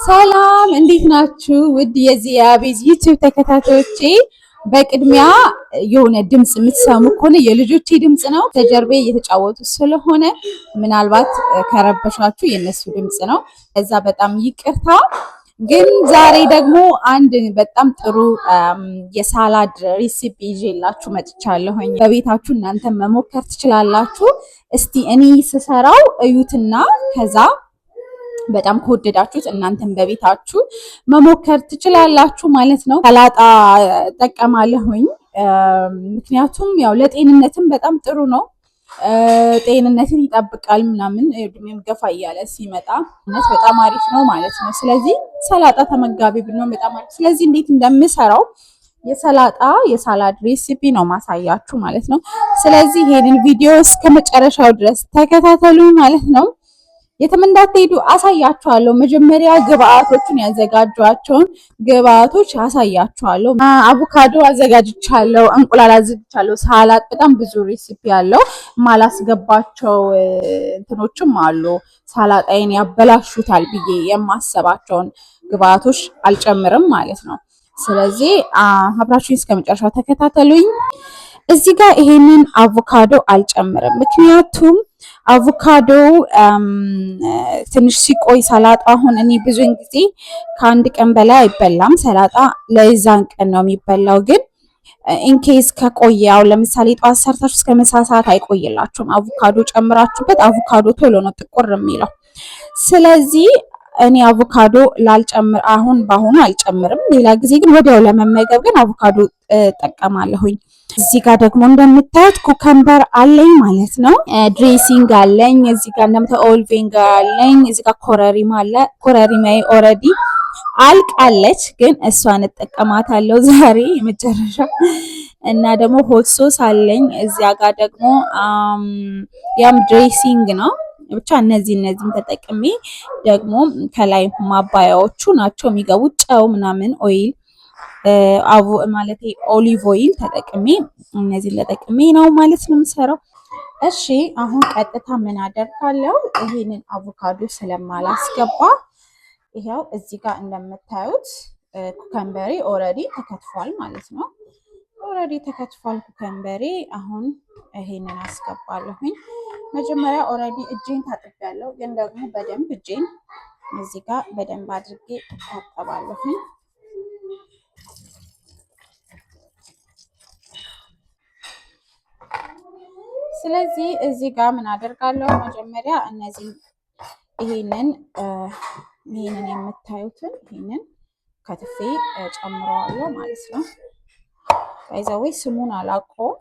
ሰላም፣ እንዴት ናችሁ? ውድ የዚህ የአቤዝ YouTube ተከታታዮቼ፣ በቅድሚያ የሆነ ድምፅ የምትሰሙ ከሆነ የልጆቼ ድምፅ ነው። ከጀርቤ እየተጫወቱ ስለሆነ ምናልባት ከረበሻችሁ የእነሱ ድምፅ ነው። እዛ በጣም ይቅርታ። ግን ዛሬ ደግሞ አንድ በጣም ጥሩ የ salad recipe ይዤላችሁ መጥቻለሁኝ። በቤታችሁ እናንተ መሞከር ትችላላችሁ። እስቲ እኔ ስሰራው እዩትና ከዛ በጣም ከወደዳችሁት እናንተም በቤታችሁ መሞከር ትችላላችሁ ማለት ነው። ሰላጣ እጠቀማለሁኝ፣ ምክንያቱም ያው ለጤንነትም በጣም ጥሩ ነው። ጤንነትን ይጠብቃል ምናምን፣ እድሜም ገፋ እያለ ሲመጣ በጣም አሪፍ ነው ማለት ነው። ስለዚህ ሰላጣ ተመጋቢ ብንሆን በጣም አሪፍ። ስለዚህ እንዴት እንደምሰራው የሰላጣ የ salad recipe ነው ማሳያችሁ ማለት ነው። ስለዚህ ይሄንን ቪዲዮ እስከ መጨረሻው ድረስ ተከታተሉ ማለት ነው። የትም እንዳትሄዱ፣ አሳያችኋለሁ። መጀመሪያ ግብአቶቹን፣ ያዘጋጇቸውን ግብአቶች አሳያችኋለሁ። አቮካዶ አዘጋጅቻለሁ፣ እንቁላል አዘጋጅቻለሁ፣ salad፣ በጣም ብዙ recipe ያለው ማላስገባቸው እንትኖችም አሉ። ሰላጣዬን ያበላሹታል ብዬ የማሰባቸውን ግብአቶች አልጨምርም ማለት ነው። ስለዚህ አብራችሁኝ እስከ መጨረሻው ተከታተሉኝ። እዚህ ጋር ይሄንን አቮካዶ አልጨምርም፣ ምክንያቱም አቮካዶ ትንሽ ሲቆይ ሰላጣ፣ አሁን እኔ ብዙን ጊዜ ከአንድ ቀን በላይ አይበላም። ሰላጣ ለዛን ቀን ነው የሚበላው። ግን in case ከቆየ፣ አሁን ለምሳሌ ጠዋት ሰርታችሁ እስከ ምሳ ሰዓት አይቆይላችሁም። አቮካዶ ጨምራችሁበት አቮካዶ ቶሎ ነው ጥቁር የሚለው። ስለዚህ እኔ አቮካዶ ላልጨምር፣ አሁን በአሁኑ አልጨምርም። ሌላ ጊዜ ግን ወዲያው ለመመገብ ግን አቮካዶ እጠቀማለሁኝ። እዚህ ጋር ደግሞ እንደምታዩት cucumber አለኝ ማለት ነው። Dressing አለኝ። እዚህ ጋር እንደምታዩት olive vinegar አለኝ። እዚህ ጋር ኮረሪማ አለ። ኮረሪማዬ already አልቃለች፣ ግን እሷን እጠቀማታለሁ ዛሬ የመጨረሻ። እና ደግሞ hot sauce አለኝ። እዚያ ጋር ደግሞ ያም dressing ነው። ብቻ እነዚህን ተጠቅሜ ደግሞ ከላይ ማባያዎቹ ናቸው የሚገቡት፣ ጨው ምናምን፣ oil አቮ ማለት olive oil ተጠቅሜ፣ እነዚህን ተጠቅሜ ነው ማለት ነው የምሰራው። እሺ፣ አሁን ቀጥታ ምን አደርጋለሁ? ይሄንን አቮካዶ ስለማላስገባ ይሄው እዚህ ጋር እንደምታዩት cucumber ኤ already ተከትፏል ማለት ነው። Already ተከትፏል cucumber ኤ። አሁን ይሄንን አስገባለሁኝ። መጀመሪያ already እጄን ታጥቤያለሁ፣ ግን ደግሞ በደንብ እጄን እዚህ ጋር በደንብ አድርጌ እታጠባለሁኝ። ስለዚህ እዚህ ጋር ምን አደርጋለሁ? መጀመሪያ እነዚህ ይሄንን የምታዩትን ይሄንን ከትፌ ጨምረዋለሁ ማለት ነው። By the way ስሙን አላውቀውም።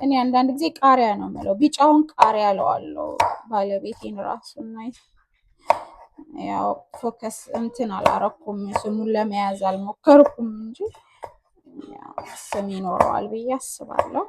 እኔ አንዳንድ ጊዜ ቃሪያ ነው የምለው፣ ቢጫውን ቃሪያ እለዋለሁ። ባለቤቴን ራሱ እና ያው focus እንትን አላረኩም፣ ስሙን ለመያዝ አልሞከርኩም እንጂ ስም ይኖረዋል ብዬ አስባለሁ።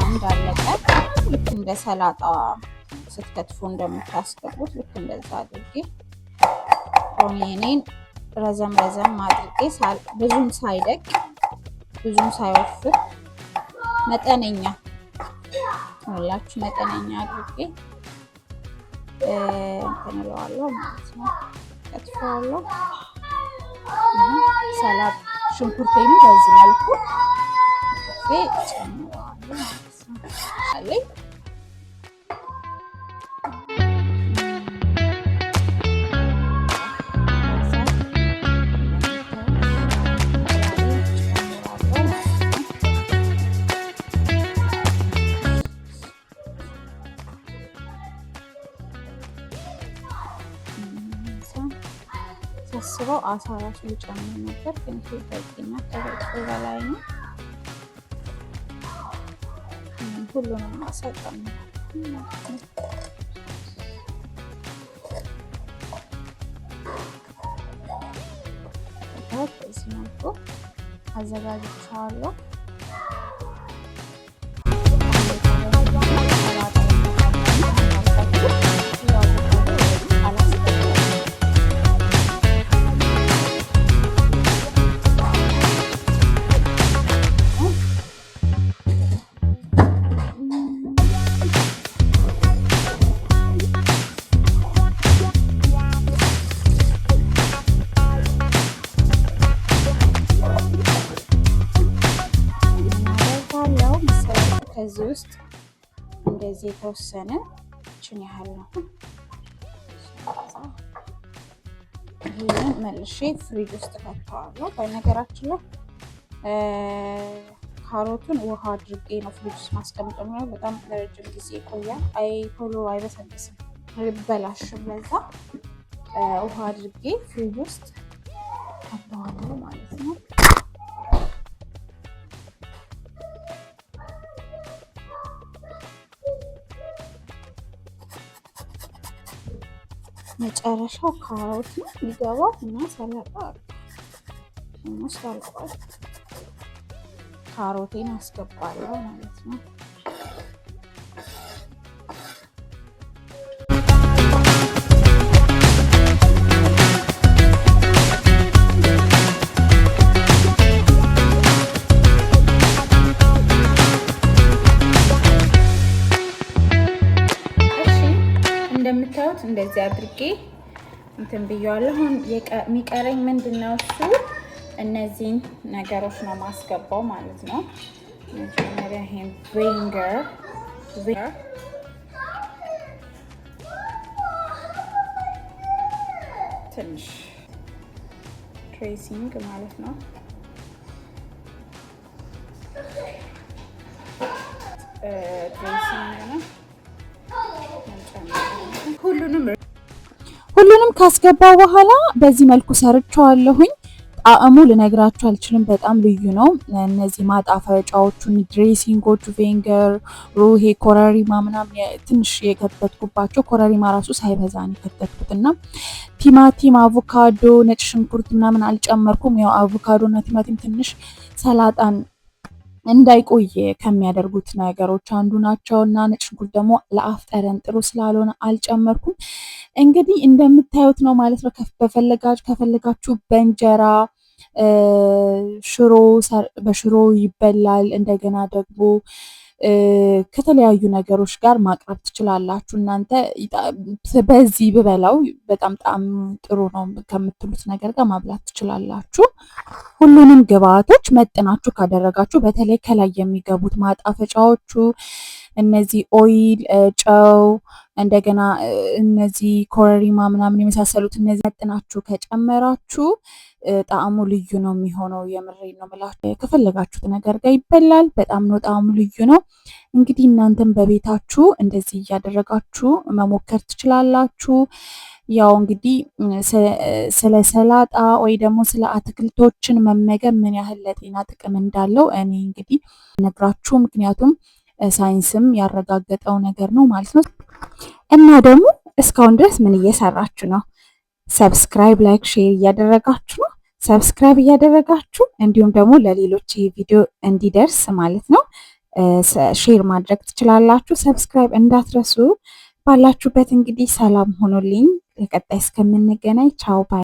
እንዳለቀ ልክ እንደ ሰላጣ ስትከትፉ እንደምታስገቡት ልክ እንደዛ አድርጌ onion ኤን ረዘም ረዘም አድርጌ፣ ብዙም ሳይደቅ ብዙም ሳይወፍር፣ መጠነኛ ሁላችሁ መጠነኛ አድርጌ እንትን እለዋለሁ ማለት ነው፣ ከትፈዋለሁ። ሰላጣ ሽንኩርቴንም በዚህ መልኩ ከትፌ ጨምረዋለሁ ማለት ነው። ሳስበው አሳ ራሱ ልጨምር ነበር፣ ግን ይሄ በቂና ከበቂ በላይ ነው። ሁሉንም አሳ ጨምራለሁ ማለት ነው። በዚህ መልኩ አዘጋጅቼዋለሁ። ከዚህ ውስጥ እንደዚህ የተወሰነ ችን ያህል ነው። ይህንን መልሼ ፍሪጅ ውስጥ ከተዋለሁ። በነገራችን ላይ ካሮቱን ውሃ አድርጌ ነው ፍሪጅ ውስጥ ማስቀምጠው። በጣም ለረጅም ጊዜ ይቆያል። አይ ቶሎ አይበሰብስም፣ አይበላሽም። ለዛ ውሃ አድርጌ ፍሪጅ ውስጥ ከተዋለሁ ማለት ነው። መጨረሻው ካሮት ነው የሚገባው እና ሰላጣ almost አልቋል። ካሮቴን አስገባለሁ ማለት ነው። እንደምታዩት እንደዚህ አድርጌ እንትን ብየዋለሁ። አሁን የሚቀረኝ ምንድን ነው? እሱ እነዚህን ነገሮች ነው ማስገባው ማለት ነው። መጀመሪያ ይሄን vinegar ትንሽ dressing ማለት ነው። Dressing ነው። ሁሉንም ካስገባው በኋላ በዚህ መልኩ ሰርቸዋለሁኝ። ጣዕሙ ልነግራችሁ አልችልም። በጣም ልዩ ነው። እነዚህ ማጣፈጫዎቹን፣ dressing ኦቹ፣ vinegar፣ ሩሄ፣ ኮረሪማ ምናምን ትንሽ የከተትኩባቸው ኮረሪማ ራሱ ሳይበዛ ነው የከተትኩት እና ቲማቲም፣ አቮካዶ፣ ነጭ ሽንኩርት ምናምን አልጨመርኩም። ያው አቮካዶ እና ቲማቲም ትንሽ ሰላጣን እንዳይቆይ ከሚያደርጉት ነገሮች አንዱ ናቸው እና ነጭ ሽንኩርት ደግሞ ለአፍ ጠረን ጥሩ ስላልሆነ አልጨመርኩም። እንግዲህ እንደምታዩት ነው ማለት ነው። ከፈለጋችሁ በእንጀራ ሽሮ በሽሮ ይበላል። እንደገና ደግሞ ከተለያዩ ነገሮች ጋር ማቅረብ ትችላላችሁ። እናንተ በዚህ ብበላው በጣም ጣዕም ጥሩ ነው ከምትሉት ነገር ጋር ማብላት ትችላላችሁ። ሁሉንም ግብአቶች መጥናችሁ ካደረጋችሁ በተለይ ከላይ የሚገቡት ማጣፈጫዎቹ እነዚህ oil፣ ጨው፣ እንደገና እነዚህ ኮረሪማ ምናምን የመሳሰሉት እነዚህ መጥናችሁ ከጨመራችሁ ጣዕሙ ልዩ ነው የሚሆነው። የምሬን ነው የምላችሁ። ከፈለጋችሁት ነገር ጋር ይበላል። በጣም ነው ጣዕሙ ልዩ ነው። እንግዲህ እናንተም በቤታችሁ እንደዚህ እያደረጋችሁ መሞከር ትችላላችሁ። ያው እንግዲህ ስለ ሰላጣ ወይ ደግሞ ስለ አትክልቶችን መመገብ ምን ያህል ለጤና ጥቅም እንዳለው እኔ እንግዲህ ነግራችሁ፣ ምክንያቱም ሳይንስም ያረጋገጠው ነገር ነው ማለት ነው። እና ደግሞ እስካሁን ድረስ ምን እየሰራችሁ ነው? Subscribe፣ like፣ share እያደረጋችሁ ነው። Subscribe እያደረጋችሁ እንዲሁም ደግሞ ለሌሎች ይህ ቪዲዮ እንዲደርስ ማለት ነው share ማድረግ ትችላላችሁ። Subscribe እንዳትረሱ። ባላችሁበት እንግዲህ ሰላም ሆኖልኝ ለቀጣይ እስከምንገናኝ ቻው bye።